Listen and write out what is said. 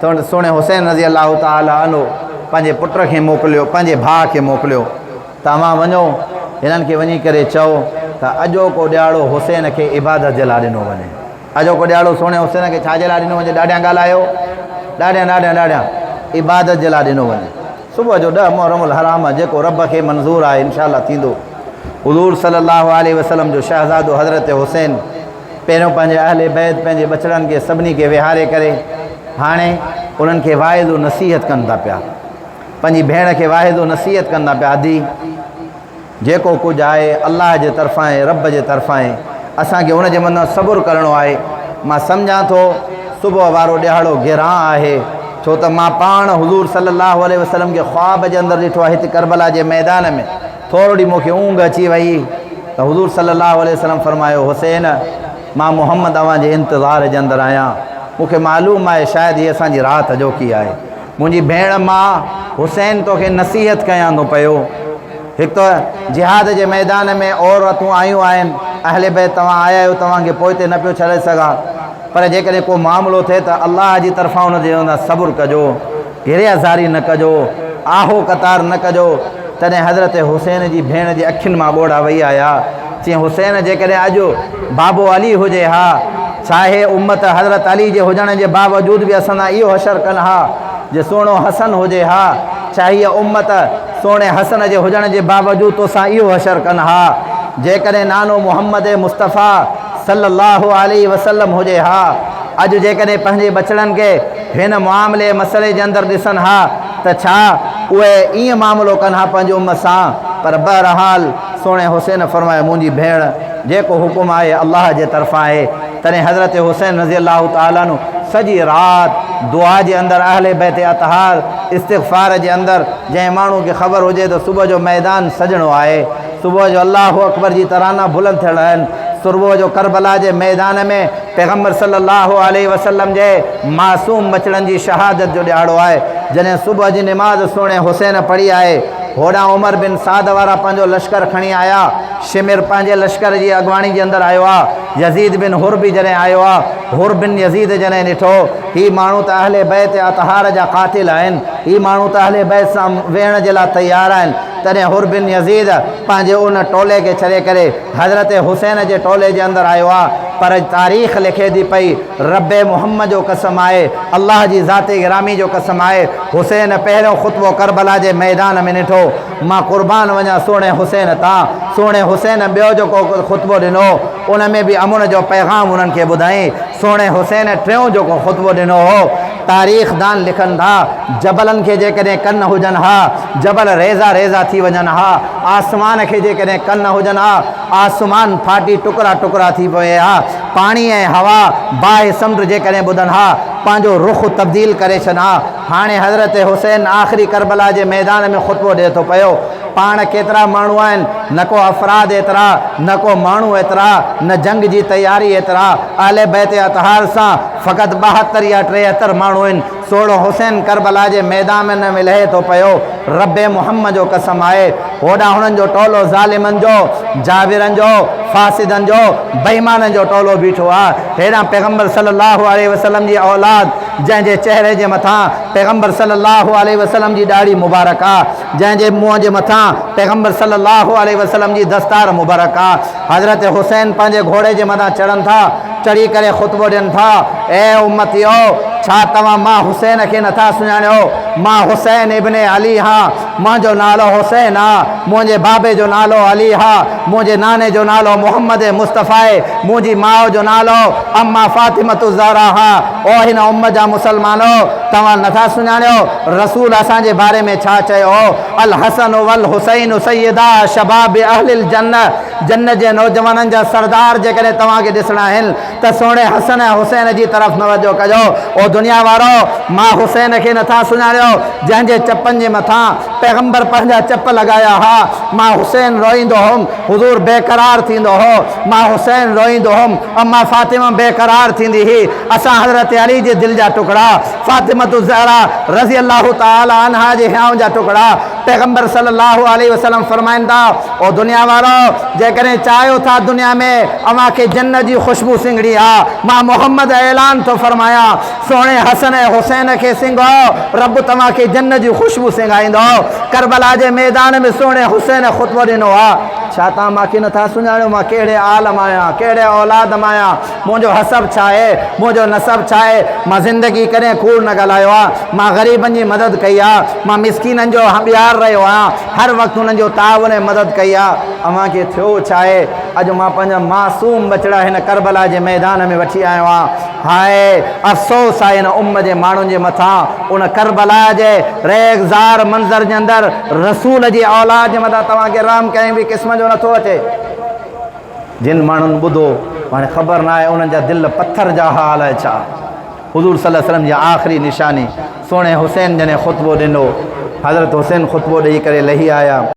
ته سهڻي حسين رضي الله تعالٰي عنه پنهنجي پٽ کي موڪليو، پنهنجي ڀاء کي موڪليو ته اوهان وڃو هنن کي وڃي ڪري چئو ته اڄوڪو ڏهاڙو حسين کي عبادت جي لاء ڏنو وڃي. اڄوڪو ڏهاڙو سهڻي حسين کي ڇا جي لاء ڏنو وڃي؟ ڏاڍيان ڳالهايو، ڏاڍيان ڏاڍيان ڏاڍيان عبادت جي لاء ڏنو وڃي. صبح جو ڏهه محرم الحرام جيڪو رب کي منظور آهي انشاء الله ٿيندو. حضور صلي الله عليه وسلم جو شهزادو حضرت حسين پهريون پنهنجي اهل بيت پنهنجي ٻچڙن کي سڀني کي ويهاري ڪري هاڻي انهن کي واعظ و نصيحت ڪن ٿا پيا. پنهنجي ڀيڻ کي واعظ و نصيحت ڪن ٿا پيا ادي! جيڪو ڪجهه آهي الله جي طرفان آهي، رب جي طرفان آهي، اسان کي ان جي مٿان صبر ڪرڻو آهي. مان سمجهان ٿو صبح وارو ڏهاڙو گران آهي، ڇو ته مان پاڻ حضور صلي الله عليه وسلم کي خواب جي اندر ڏٺو آهي هت ڪربلا جي ميدان ۾ ٿورڙي مون کي اونگهه اچي وئي ته حضور صلي الله عليه وسلم فرمايو حسين! مان محمد اوهان جي انتظار جي اندر آهيان، مون کي معلوم آهي شايد هي اسان جي رات اڄوڪي آهي. منهنجي ڀيڻ مان حسين توکي نصيحت ڪيان ٿو پيو. هڪ ته جهاد جي ميدان ۾ عورتون آيون آهن، اهل بيت توهان آيا آهيو توهان کي پوئتي نه پيو ڇڏي سگهان، پر جيڪڏهن ڪو معاملو ٿئي ته الله جي طرفان ان تي صبر ڪجو. گريه زاري نه ڪجو، آهو قطار نه ڪجو. تڏهن حضرت حسين جي ڀيڻ جي اکين مان ڳوڙها وهي آيا. چيائين، حسين جيڪڏهن اڄ بابو علي هجي ها، ڇا هي امت حضرت علي جي هجڻ جي باوجود به اسان سان اهو حشر ڪن ها؟ جي سهڻو حسن هجي ها، ڇا هيء امت سهڻي حسن جي هجڻ جي باوجود توسان اهو حشر ڪن ها؟ جيڪڏهن نانو محمد مصطفيٰ صلّي اللّٰه عليه وسلّم هجي ها، اڄ جيڪڏهن پنهنجي ٻچڙن کي هن معاملي مسئلي جي اندر ڏسن ها ته ڇا اهي ائين معاملو ڪن ها پنهنجي امت سان؟ پر بهرحال سهڻي حسين فرمايو منهنجي ڀيڻ جيڪو حڪم آهي الله جي طرفان آهي. تڏهن حضرت حسين رضي الله تعالٰي عنه سڄي رات دعا جي اندر اهل بيت اطهار استغفار جي اندر جنهن ماڻهو کي خبر هجي ته صبح جو ميدان سجڻو آهي صبح جو الله اڪبر جي ترانا بلند ٿيڻا آهن صبح جو ڪربلا جي ميدان ۾ پيغمبر صلي الله عليه وسلم جي معصوم ٻچڙن جي شهادت جو ڏهاڙو آهي. جڏهن صبح جي نماز سهڻي حسين پڙهي آهي. هوڏانهن عمر بن سعد وارا پنهنجو لشڪر کڻي آيا. شمر پنهنجي لشڪر جي اڳواڻي جي اندر آيو آ. يزيد بن حر به جڏهن آيو آ. حر بن يزيد جڏهن ڏٺو، هي ماڻهو ته اهل بيت اطهار جا قاتل آهن. هي ماڻهو ته اهل بيت سان ويهڻ جي لاء تيار آهن. تڏهن حر بن يزيد پنهنجي ان ٽولي کي ڇڏي ڪري حضرت حسين جي ٽولي جي اندر آيو آ پر تاريخ لکي ٿي پئي رب محمد جو قسم آهي الله جي ذات گرامي جو قسم آهي حسين پهريون خطبو ڪربلا جي ميدان ۾ ڏٺو مان قربان وڃان سهڻي حسين تان سهڻي حسين ٻيو جيڪو خطبو ڏنو ان ۾ به امن جو پيغام انهن کي ٻڌائين سهڻي حسين ٽيون جيڪو خطبو ڏنو هو تاريخ دان لکن ٿا جبلن کي جيڪڏهن ڪن هجن ها جبل ريزا ريزا ٿي وڃن ها، آسمان کي جيڪڏهن ڪن هجن ها، آسمان ڦاٽي ٽڪرا ٽڪرا ٿي پوي ها، پاڻي ۽ هوا، باهه سمنڊ جيڪڏهن ٻڌن ها، پنهنجو رخ تبديل ڪري ڇڏن ها. هاڻي حضرت حسين آخري ڪربلا جي ميدان ۾ خطبو ڏئي ٿو پيو. پاڻ ڪيترا ماڻهو آهن، نه ڪو افراد ايترا، نه ڪو ماڻهو ايترا، نه جنگ جي تياري ايترا، اهل بيت اطهار سان فقط 72 يا 73 ماڻهو آهن، سوڙهو حسين ڪربلا جي ميدان ۾ لهي ٿو پيو، رب محمد جو قسم آهي، هوڏانهن هنن جو ٽولو ظالمن جو، جابرن جو، فاسدن جو، بيمانن جو ٽولو بيٺو آهي، هيڏانهن پيغمبر صلي الله عليه وسلم جي اولاد جنهن جي چهري جي مٿان پيغمبر صلي الله عليه وسلم جي ڏاڙهي مبارڪ آهي، جنهن جي منهن جي مٿان پيغمبر صلي الله عليه وسلم جي دستار مبارڪ آهي، حضرت حسين پنهنجي گهوڙي جي مٿان چڙهن ٿا، چڙهي ڪري خطبو ڏين ٿا، اي امتيو! ڇا توهان مان حسين کي نٿا سڃاڻيو؟ مان حسين ابن علي هان، منهنجو نالو حسين آ، منهنجي بابي جو نالو علي آ، منهنجي ناني جو نالو محمد مصطفيٰ آهي، منهنجي ماء جو نالو اما فاطمة الزهراء آ. او هن امت جا مسلمانو! توهان نٿا سڃاڻيو؟ رسول اسان جي باري ۾ ڇا چيو هو؟ الحسن والحسين سيدا شباب اهل الجنة. جنت جي نوجوانن جا سردار جيڪڏهن توهان کي ڏسڻا آهن ته سهڻي حسن ۽ حسين جي طرف توجه ڪجو. او دنيا وارؤ! مان حسين کي نٿا سڃاڻيو جنهن جي چپن جي مٿان پيغمبر پنهنجا چپ لڳايا ها. مان حسين روئيندو هوم، حضور بيقرار ٿيندو هو. مان حسين روئيندو هوم، اما فاطمه بيقرار ٿيندي هئي. اسان حضرت علي جي دل جا ٽڪڙا، فاطمة الزهرا رضي الله تعالٰي عنها جي هيانء جا ٽڪڙا، پيغمبر صلي الله عليه وسلم فرمائن ٿا، او دنيا وارؤ! جيڪڏهن چاهيو ٿا دنيا ۾ اوهان کي جنت جي خوشبو سنگهڻي آ، مان محمد اعلان ٿو فرمايان، سهڻي حسن ۽ حسين کي سنگهو، رب توهان کي جنت جي خوشبو سنگهائيندو. ڪربلا جي ميدان ۾ سهڻي حسين خطبو ڏنو آ. ڇا توهان مان کي نٿا سڃاڻيو؟ مان ڪهڙي آل مان آهيان، ڪهڙي اولاد مان آهيان، منهنجو حسب ڇا آهي، منهنجو نسب ڇا آهي؟ مان زندگي ڪڏهن ڪوڙ نه ڳالهايو آ، مان غريبن جي مدد ڪئي آ، مان مسڪينن جو هميار رهيو آهيان، هر وقت انهن جو تعاون ۽ مدد ڪئي آ، اوهان کي ٿيو ڇا آهي؟ اڄ مان پنهنجا معصوم ٻچڙا هن ڪربلا جي ميدان ۾ وٺي آيو آهيان. هاء افسوس آهي هن امّ جي ماڻهن جي مٿان، ان ڪربلا جي ريگزار منظر جي اندر رسول جي اولاد جي مٿان توهان کي رحم ڪنهن به قسم جو نٿو اچي. جن ماڻهن ٻڌو، هاڻي خبر ناهي انهن جا دل پٿر جا ها الائي ڇا. حضور صلي الله عليه وسلم جي آخري نشاني سهڻي حسين جڏهن خطبو ڏنو، حضرت حسين خطبو ڏئي ڪري لهي آيا.